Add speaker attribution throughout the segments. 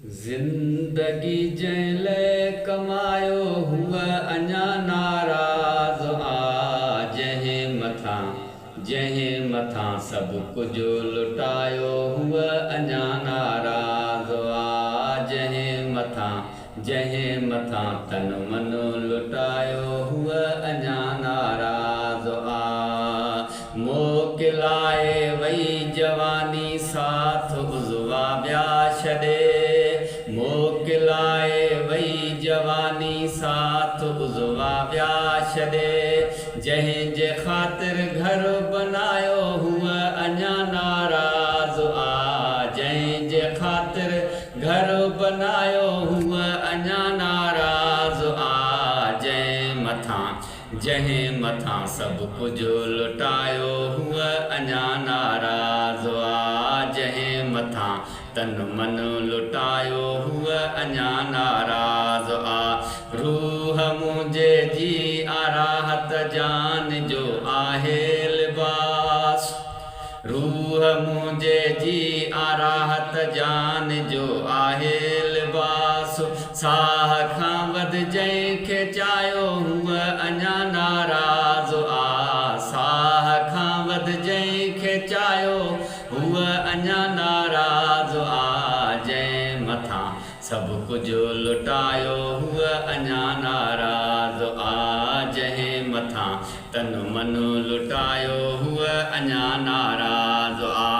Speaker 1: زندگي جنهن لئه ڪمايو هوء اڃا ناراض آ. جنهن مٿان جنهن مٿان سڀ ڪجهه لٽايو هوء اڃا ناراض آ. جنهن مٿان جنهن مٿان تن من لٽايو هوء اڃا ناراض آ. موڪلائي وئي جواني ساٿ عضوا ٻيا ڇڏي. موڪلائي وئي جواني ساٿ عضوا ٻيا ڇڏي. جنهن جي خاطر گهر بنايو هوء اڃا ناراض آ. جنهن جي خاطر گهر بنايو هوء اڃا ناراض آ. جنهن مٿان جنهن مٿان سڀ ڪجهه لٽايو هوء اڃا ناراض آ. جنهن مٿان تن من لٽايو هوء اڃا ناراض آ. روح منهنجي جي آ راحت جان جو آهي لباس. روح منهنجي جي آ راحت جان جو آهي لباس. ساهه کان وڌ جنهن کي چاهيو هوء اڃا ناراض آ. ساهه کان وڌ جنهن کي چاهيو هوء اڃا ناراض آ. جنهن مٿان سڀ ڪجهه لٽايو هوء اڃا ناراض آ. جنهن مٿان تن من لٽايو هوء اڃا ناراض آ.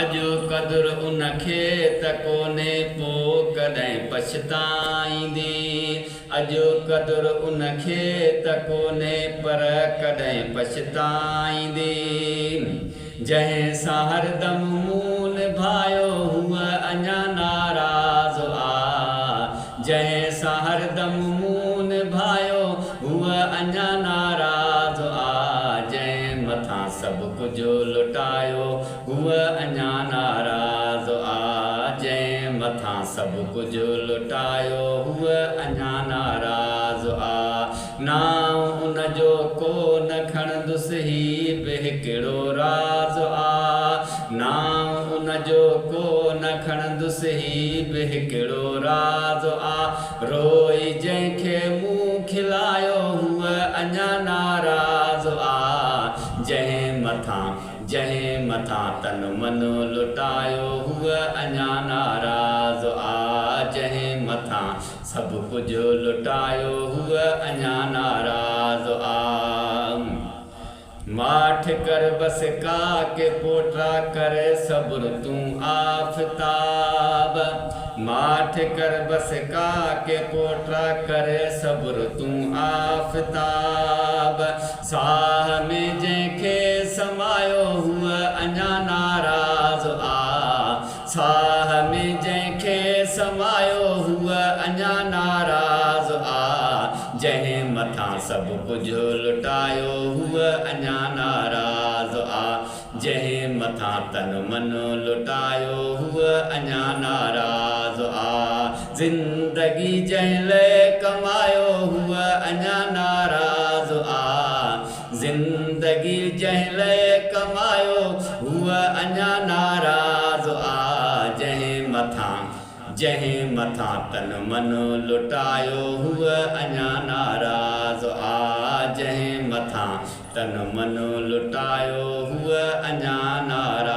Speaker 1: اڄ قدر ان کي ته ڪونهي پو ڪڏهن پڇتائيندي. اڄ قدر ان کي ته ڪونهي پر ڪڏهن پڇتائيندي. جنهن سان هردم مون نڀايو هوء اڃا ناراض آ. جنهن سان هردم مون نڀايو هوء اڃا ناراض آ. جنهن مٿان سڀ ڪجهه لٽايو هوء اڃا ناراض آ. جنهن مٿان سڀ ڪجهه لٽايو هوء اڃا ناراض آ. نانء ان جو ڪو نه کڻندس هي به هڪڙو راز آ. نانء ان جو ڪو نه کڻندس هي به هڪڙو راز آ. روئي جنهن کي مون کلايو هوء اڃا ناراض آ. جنهن مٿان جنهن مٿان تن من لٽايو هوء اڃا ناراض آ. جنهن مٿان سڀ ڪجهه لٽايو هوء اڃا ناراض آ. ماٺ ڪر بس ڪا ڪي پوٽا ڪر صبر تون آفتاب. ماٺ ڪر بس ڪا ڪي پوٽا ڪر صبر تون آفتاب. ساهه ۾ جنهن کي سمايو هوء اڃا ناراض آ. ساهه ۾ جنهن کي سمايو هوء اڃا ناراض آ. جنهن مٿان سڀ ڪجهه لٽايو هوء اڃا ناراض آ. جنهن مٿان تن من لٽايو هوء اڃا ناراض آ. زندگي جنهن لئه ڪمايو هوء اڃا ناراض آ. زندگي جنهن لئه ڪمايو هوء اڃا ناراض آ. جنهن مٿان جنهن مٿان تن من لٽايو هوء اڃا ناراض آ. جنهن مٿان تن من لٽايو هوء اڃا ناراض.